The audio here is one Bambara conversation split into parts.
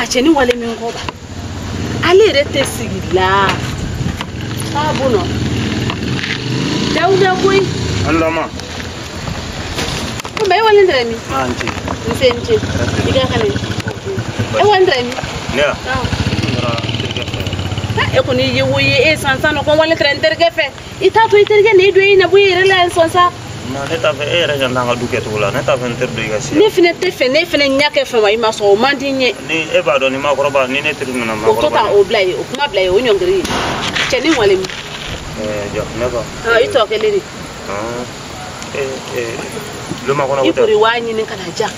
Cɛni wale min kɔ ba ale yɛrɛ tɛ sigi la k'a bɔnɔ Dawuda koyi. Alama. Mɛ e wale tɛrɛ min. An ce. Nse n ce i ka kɛnɛ. E wale tɛrɛ min. Ne ya. E kɔni ye wo ye e san san ko wale tɛrɛ n terikɛ fɛ i t'a to i terikɛ n'i don i na bɔ i yɛrɛ la yan sɔn sa. Ne t'a fɛ e yɛrɛ jan t'an ka du kɛcogo la ne t'a fɛ n teri don i ka si. Ne fɛnɛ tɛ fɛ ne fɛnɛ ɲɛ kɛ fɛn wa i ma sɔn o man di n ye. Ni e b'a dɔn ni maakɔrɔba ni ne teri nana maakɔrɔba. O to ta o bila yen o kuma bila yen o ɲɔngiri ye cɛnin wale min. Jɔ ne ko. I tɔ kelen de. Loma kɔnɔ ko tɛ. I kori waa ɲini ka na ja.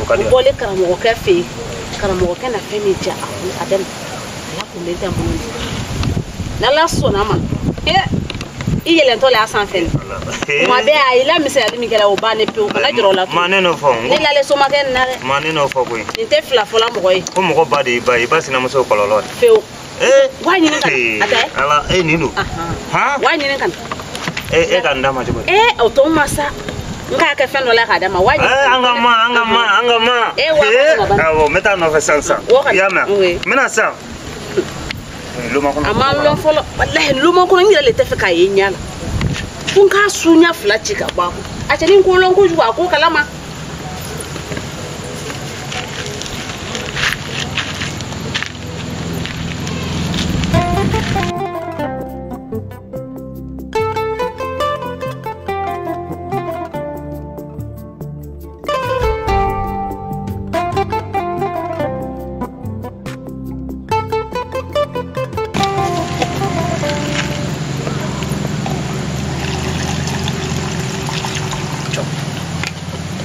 O ka di. O bɔlen karamɔgɔkɛ fɛ yen karamɔgɔkɛ na fɛn min ja a bɛ na ala kunbɛn tɛ n bolo n'ala sɔnna ma. I yɛlɛntɔ la a sanfɛ kuma bɛɛ a y'i la misɛnyali min kɛra o bannen pewu kana jɔrɔ o la tugun. Maa ne n'o fɔ. Ne lalen somakɛ nin na dɛ. Maa ne n'o fɔ koyi. Nin tɛ fila fɔla mɔgɔ ye. Ko mɔgɔ ba de y'i ba ye i ba sinamuso kɔlɔlɔ de. Pewu. Waa ɲini ka na a tɛ. Ala e nin don. Waa ɲini ka na. E ka nin d'a ma cogo di. O to ma sa n k'a kɛ fɛn dɔ la k'a d'a ma. Waa ɲini an ka ma an ka ma an ka ma. Waa kɔnɔ ban. Awɔ n bɛ taa nɔfɛ sisan sisan. I y'a mɛn. N bɛna sisan. A ma lɔn fɔlɔ walahi loma kɔnɔ n yɛrɛ le tɛ fɛ k'a ye ɲɛ la fo n k'a suɲa fila ci ka bɔ a kun a cɛnin ko lɔn kojugu a ko kalama.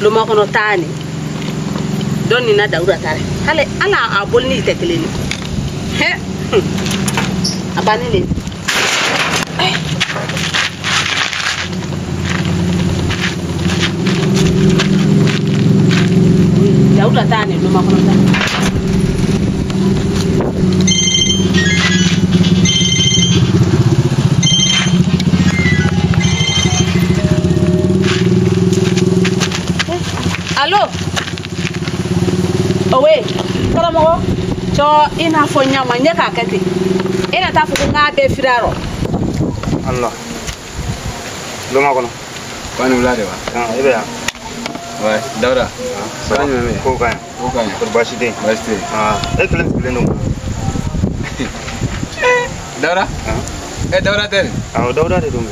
Loma kɔnɔ taa ni dɔ nin na Dawuda ta dɛ hali ala a boli ni tɛ kelen ye hɛ a bannen de. Dawuda taa ni loma kɔnɔ taa. Allo owe karamɔgɔ cɔ i n'a fɔ ɲama ɲɛ k'a kɛ ten e na taa fɔ ko n k'a bɛɛ fira rɔ. Allah loma kɔnɔ. K'an ni wula de wa. E bɛ yan. Ouais Dawuda. Ça va ko ka ɲi. Ko ka ɲi. Kɔri baasi tɛ yen. Baasi tɛ yen. E kelen sigilen don. Dawuda. Dawuda tɛ nin. Awɔ Dawuda de don.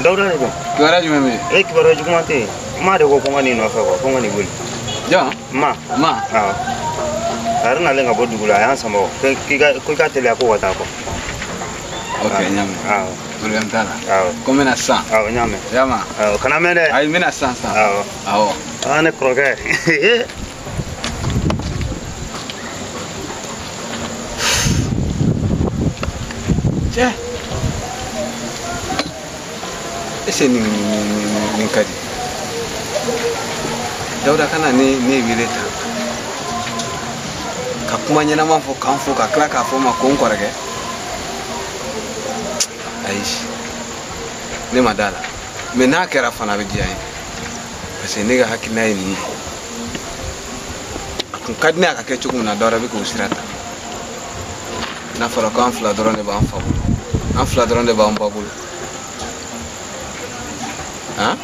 Dawuda de don. Kibaruya jumɛn bɛ yen. Kibaruya juguman tɛ yen. Ma de ko ko n ka n'i nɔfɛ quoi ko n ka n'i wele. Jɔn. Ma. Ma. Awɔ. A yɛrɛ nalen ka bɔ dugu la a y'an sama o ko i ka teliya ko ka taa kɔ. Ok n y'a mɛn. Awɔ. Problème t'a la. Awɔ. Ko n bɛna sisan. Awɔ n y'a mɛn. I y'a mɛn. Awɔ kana mɛn dɛ. Ayi n bɛna sisan sisan. Awɔ. Awɔ. Aa ne kɔrɔkɛ. Cɛ. Est-ce que nin ka di? Dawuda kana ne wele tan ka kuma ɲɛnama fɔ k'an fo ka tila k'a fɔ n ma ko n kɔrɔkɛ. Ayi ne ma d'a la mais n'a kɛra fana a bɛ diya n ye parce que ne ka hakilina ye nin de ye. A kun ka di ne ye a ka kɛ cogo min na Dawuda bɛ k'o sira ta. N'a fɔra ko an fila dɔrɔn de b'an fa bolo an fila dɔrɔn de b'an ba bolo. Han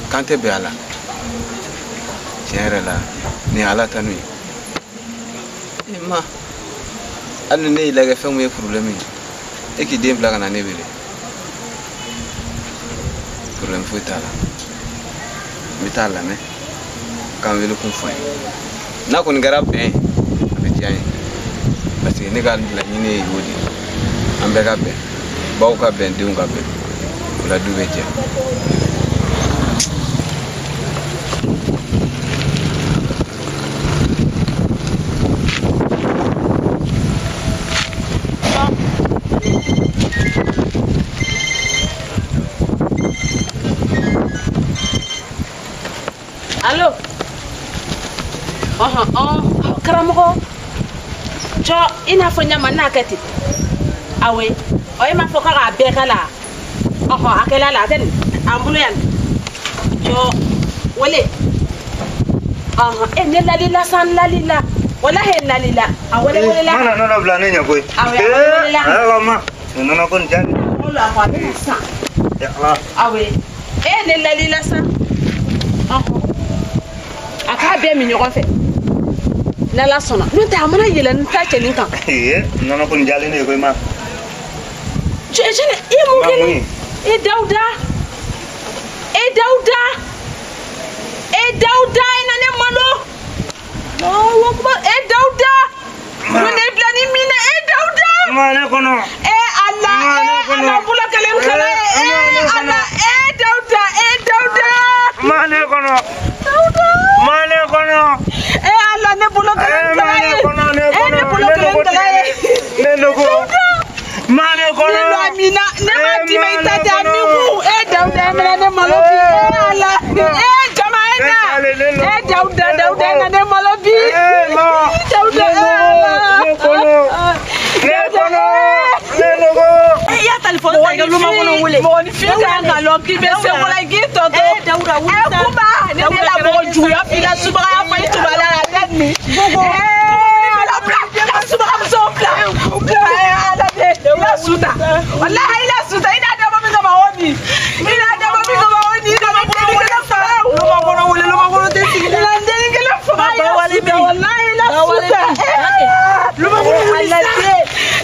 k'an tɛ bɛn a la tiɲɛ yɛrɛ la nin ye ala tanu ye. E ma hali ni ne y'i lajɛ fɛn min ye problème ye e k'i den bila ka na ne wele problème foyi t'a la n bɛ taa lamɛn k'an wele kun fɔ n ye n'a kɔni kɛra bɛn ye a bɛ diya n ye parce que ne ka laɲini ye o de ye an bɛɛ ka bɛn baw ka bɛn denw ka bɛn o la du bɛ jɛ. Allo. Ɔhɔn ɔn karamɔgɔ. Jɔ i n'a fɔ ɲama n'a kɛ ten. Awe. Ɔ e m'a fɔ k'a k'a bɛɛ k'a la. Ɔhɔn a kɛla la a tɛ nin an bolo yan. Jɔ wele. Ɔhɔn e ne lalila san lalila. Walahi lalila. A wele wele la. Mana nɔnɔ bila ne ɲɛ koyi. Awɔ a wele wele la. Ayiwa ma. Nɔnɔ ko nin jaabi. Wolo a ko a bɛna san. Ya Ala. Awe. E ne lalila san. Ɔhɔn. A k'a bɛɛ min ɲɔgɔn fɛ. N'Ala sɔnna. N'o tɛ a mana yɛlɛ n ta cɛnin kan. Ee nɔnɔ ko nin jalen ne ye koyi ma. Cɛ cɛ e mun kɛ nin? E Dawuda. E Dawuda. E Dawuda i na ne malo. Allahu akbar e Dawuda. Mun ne bila ni min na e Dawuda. Ma ne kɔnɔ. E Ala e Ala bolo kelen kala ye e Ala e Dawuda e Dawuda. Ma ne kɔnɔ. Dawuda. Ma ne kɔnɔ. E Ala ne bolo kelen kala ye. E ne bolo kelen kala ye. Ne nogo. Ma ne kɔnɔ. Ne lo amina ne ma di ma i ta tɛ a mi ku e Dawuda e mana ne malo bi e Ala e jama e na e Dawuda Dawuda e na ne malo bi Dawuda e Ala ne kɔnɔ ne kɔnɔ ne nogo. E y'a telefɔni ta i ka luma kɔnɔ wele. Mɔgɔninfin kan ka lɔn k'i bɛ se ko la k'i tɔ to. E Kunba ne ne la mɔgɔ juguya f'i la subagaya fɔ i tuba la a tɛ nin. Ala bila ka subagamuso bila. Ala de i la suta. Walahi i la suta i n'a dabɔ min kama o nin. I n'a dabɔ min kama o nin. I n'a denni kelen faga. Luma kɔnɔ wele luma kɔnɔ tɛ sigi. I n'a denni kelen faga i la suta walahi i la suta. Luma kɔnɔ wele sa.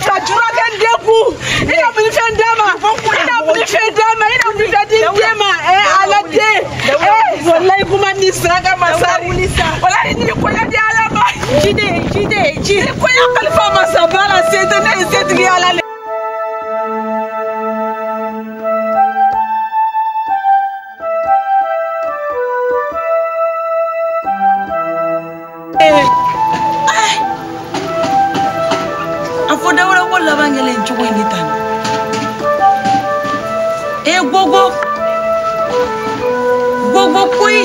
Ka jura kɛ n den kun. I na mun fɛn d'a ma. I na mun fɛn d'a ma. I na mun fɛn di n den ma. Ala den. Walahi kuma ni sira ka masa. Walahi ni koya di Ala ma. Jide jide ji. Ni koya kalifa masaba la se tɛ ne ye setigi Ala le. A fɔ Dawuda ko laban kɛlen cogo in de tan. E gogo gogo koyi.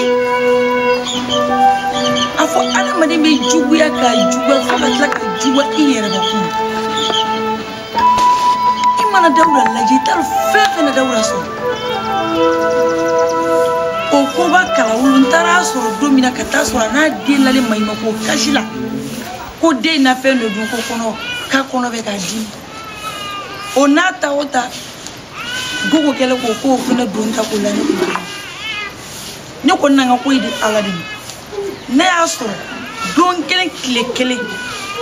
A fɔ adamaden bɛ juguya ka juguya fo ka tila ka juguya i yɛrɛ bakun. I mana Dawuda lajɛ i t'a dɔn fɛn fɛn na Dawuda sɔrɔ. O koba kalawolo n taara sɔrɔ don min na ka taa sɔrɔ a n'a den lalen maɲumanko kasi la. Ko den na fɛn dɔ dun ko kɔnɔ k'a kɔnɔ bɛ k'a dimi. O n'a ta o ta gogo kɛlen k'o k'o fana don ta k'o la ne kun. Ne kɔni na n ka ko in di Ala de ma. Ne y'a sɔrɔ don kelen tile kelen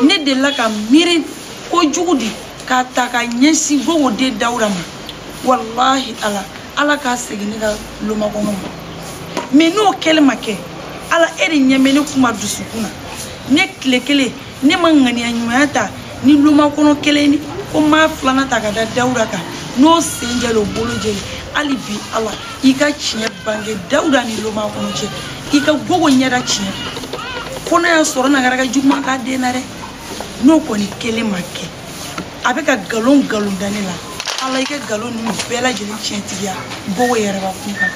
ne delila ka miiri kojugu de k'a ta ka ɲɛsin gogo den Dawuda ma. Walahi Ala Ala k'a segin ne ka lomakɔnɔ ma. Mais n'o kɛlen ma kɛ Ala e de ɲɛ bɛ ne kuma dusukun na. Ne tile kelen ne ma ŋaniya ɲumanya ta ni lomakɔnɔ kelen ni ko n m'a filanan ta ka da Dawuda kan n'o sen jɛlen o bolo jɛlen hali bi Ala i ka tiɲɛ bange Dawuda ni lomakɔnɔ cɛ i ka gogo ɲɛda tiɲɛ ko n'a y'a sɔrɔ n'a kɛra ka juguman k'a den na dɛ n'o kɔni kelen ma kɛ a bɛ ka nkalon nkalon da ne la Ala i ka nkalon ninnu bɛɛ lajɛlen tiɲɛtigiya gogo yɛrɛbakun kan.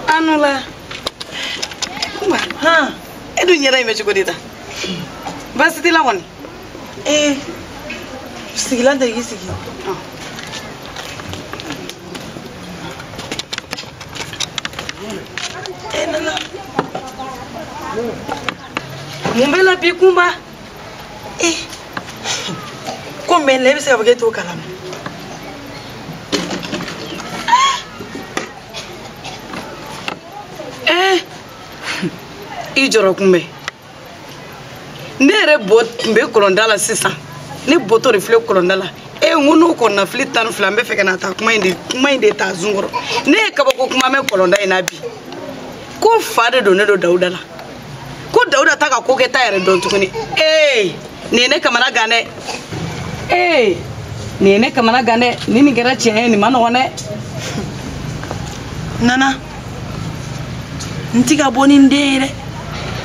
Anola. Kuma. Han. E dun ɲɛda in bɛ cogo di tan? Baasi t'i la kɔni? Ee sigilan tɛ k'i sigi. E nana. Mun bɛ la bi Kunba? Ee ko mɛ la e bɛ se ka fɔ k'e t'o kalama. I jɔrɔ kunbɛ. Ne yɛrɛ bɔ tun bɛ kɔlɔnda la sisan. Ne bɔtɔ de filɛ kɔlɔnda la. E n ko n'o kɔnɔna fili 12 n bɛ fɛ ka na taa kuma in de ta zun kɔrɔ. Ne ye kabako kuma mɛn kɔlɔnda in na bi. Ko fa de don ne don Dawuda la. Ko Dawuda ta ka ko kɛ ta yɛrɛ dɔn tuguni. Ee nin ye ne kamana gan dɛ. Ee nin ye ne kamana gan dɛ. Ni nin kɛra tiɲɛ ye nin ma nɔgɔn dɛ. Nana n ti ka bɔ ni n den ye dɛ.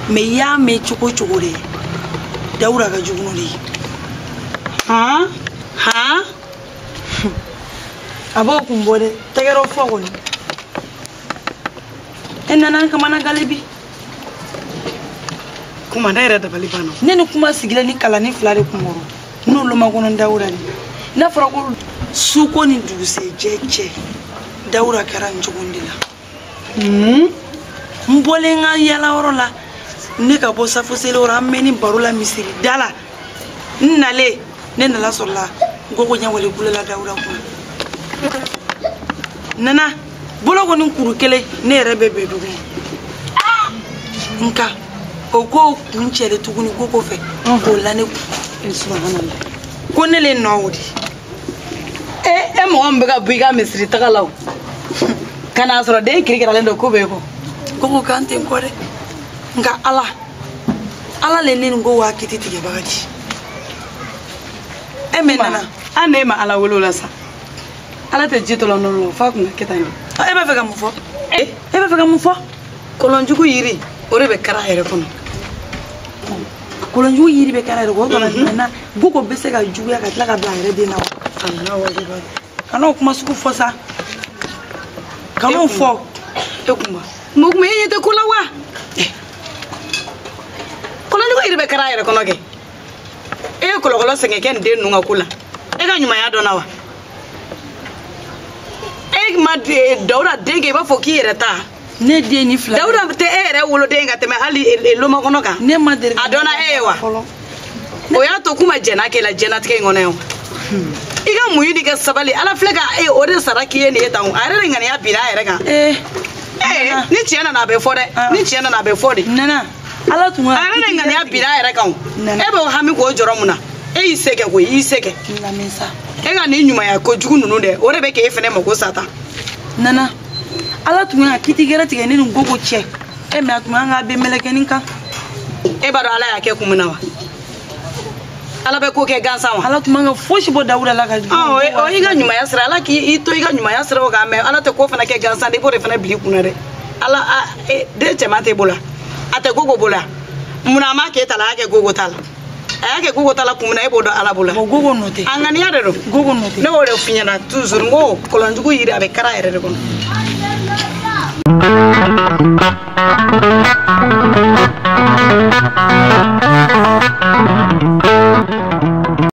Mais i y'a mɛn cogo cogo de Dawuda ka jugu n'o de ye. Han han a b'o kun bɔ dɛ tɛgɛrɛ fɔ kɔni e nana n kamana gale bi kuma ne yɛrɛ dabali banna ne ni kuma sigilen ni kalanni fila de kun kɔrɔ n'olu ma kɔnɔ Dawuda de n'a fɔra ko suko ni dugusɛjɛ cɛ Dawuda kɛra n cogo de la n bɔlen n ka yalayɔrɔ la ne ka bɔ safo seli yɔrɔ an mɛnni baro la misiri da la n nalen ne nana sɔrɔ la gogo ɲɛwale kulela Dawuda kunna nana bolo kɔni kuru kelen ne yɛrɛ bɛ bɛn dugu ma nka o ko kun cɛlen tuguni gogo fɛ k'o la ne kun subhanallah ko ne le nɔ o de e mɔgɔ min bɛ ka bɔ i ka misiri taga la o ka n'a sɔrɔ den kirikiralen don ko b'e kɔ gogo kan tɛ n kɔ dɛ nka ala ala le ne ni ko waa kiti tigɛbaga di e mɛ nana an ne ma ala wele o la sa ala tɛ ji tɔlɔ nɔnɔ la f'a kun ka kɛ tan de e b'a fɛ ka mun fɔ e b'a fɛ ka mun fɔ kɔlɔnjugu yiri o de bɛ kara a yɛrɛ kɔnɔ kɔlɔnjugu yiri bɛ kara yɛrɛ kɔnɔ o tuma na gogo bɛ se ka juguya ka tila ka bila a yɛrɛ den na wa Allahu akbar kan'o kuma sugu fɔ sa kan'o fɔ e kuma mɔ kuma e ɲɛ tɛ ko la wa kɔlɔnjugu yiri bɛ kara a yɛrɛ kɔnɔ kɛ e ye kɔlɔkɔlɔ sɛgɛn kɛ nin den ninnu ka ko la e ka ɲumanya dɔn na wa e ma Dawuda den kɛ i b'a fɔ k'i yɛrɛ ta ne den ni fila Dawuda tɛ e yɛrɛ woloden ka tɛmɛ hali lomakɔnɔ kan ne ma deli a dɔnna e ye wa fɔlɔ o y'a to k'u ma jɛn'a kɛ la diɲɛlatigɛ in kɔnɔ yan i ka muɲu n'i ka sabali ala filɛ ka e o de sara k'i ye nin ye tan o a yɛrɛ de ŋaniya binna a yɛrɛ kan ee ni tiɲɛ nana a bɛ fɔ dɛ ni tiɲɛ nana a bɛ fɔ de nana ala tun ka a yɛrɛ de ŋaniya binna a yɛrɛ kan o Nana. e b'o hami k'o jɔrɔ mun na e y'i se kɛ koyi i y'i se kɛ lamɛn sa e ka nin ɲumanya kojugu ninnu dɛ o de bɛ k'e fɛnɛ mako sa tan nana ala tun ka kiti gɛrɛ tigɛ ne ni gogo cɛ e mɛ a tun kan k'a bɛn mɛlɛkɛnin kan e b'a dɔn ala y'a kɛ kun min na wa ala bɛ ko kɛ gansan wa ala tun man ka fosi bɔ Dawuda la ka o y'i ka ɲumanya sira ala k'i to i ka ɲumanya siraw kan mɛ ala tɛ ko fana kɛ gansan de i b'o de fana bila i kunna dɛ ala den cɛman t'e bolo a tɛ gogo bolo munna a m'a k'e ta la a y'a kɛ gogo ta la a y'a kɛ gogo ta la kun min na e b'o dɔn ala bolo bon gogo nɔ tɛ a ŋaniya de don gogo nɔ tɛ ne b'o de f'i ɲɛna toujours n ko kɔlɔnjugu yiri a bɛ kara a yɛrɛ de kɔnɔ.